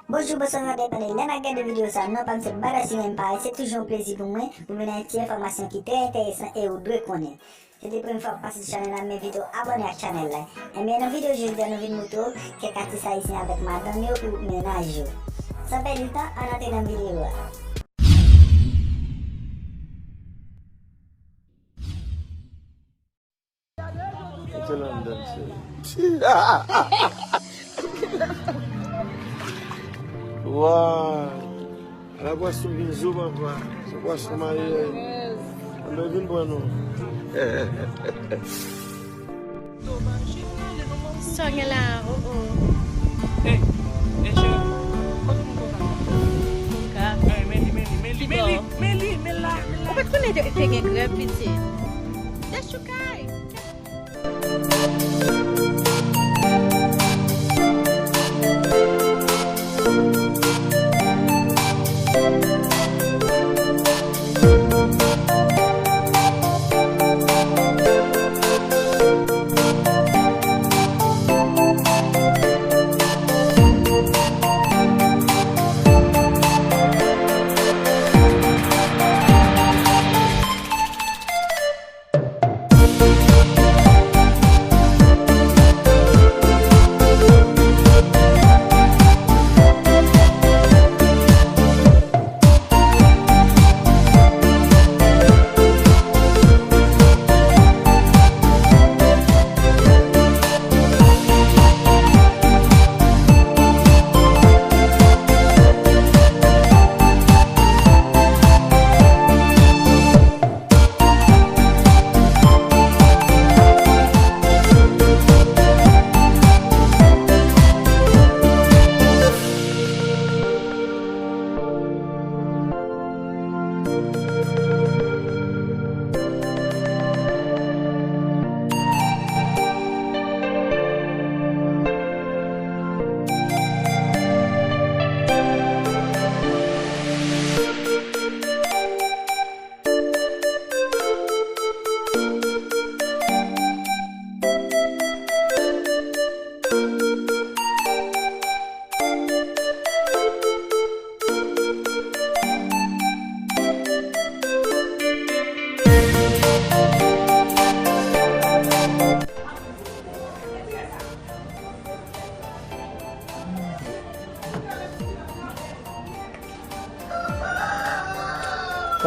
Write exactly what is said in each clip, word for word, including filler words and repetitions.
Bonjou, bonswa, sa depann de lè n ap gade videyo sa. Non pa m se Bada Sinema, se toujou yon plezi pou mwen pou vin ak ti enfòmasyon ki trè enteresan e ou dwe konnen. Se te premye fwa w pase sou chanèl la, men videyo abòne ak chanèl la. Ebyen, nan videyo jodi a, nou vin montre w kèk atis ayisyen avèk madanm yo ou mennaj yo. San pèdi tan, ann antre nan videyo a. Mete l anndan, cheri. Waw! Ala pwason vin zo, papa. Se pwason mayi. Ann vin pran nou. Sa w gen la, oh, oh. Hey, hey, cheri. Kote moun konsa? Konka. Hey, men li, men li, men li, men li, men li, men la, men la. Ou pa t konnen te, te gen grèv, pitit? Dechoukay!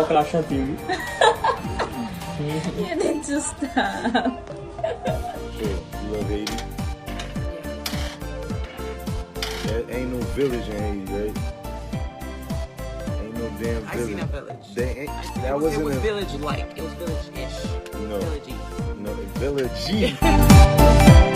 Fòk la chante, wi. You need to stop. Shit, you love Haiti? There ain't no village in Haiti, right? Ain't no damn village. I seen a village. They ain't, I, that it was, wasn't it was a village-like. It was village-ish. No. Village-y. No, village-y.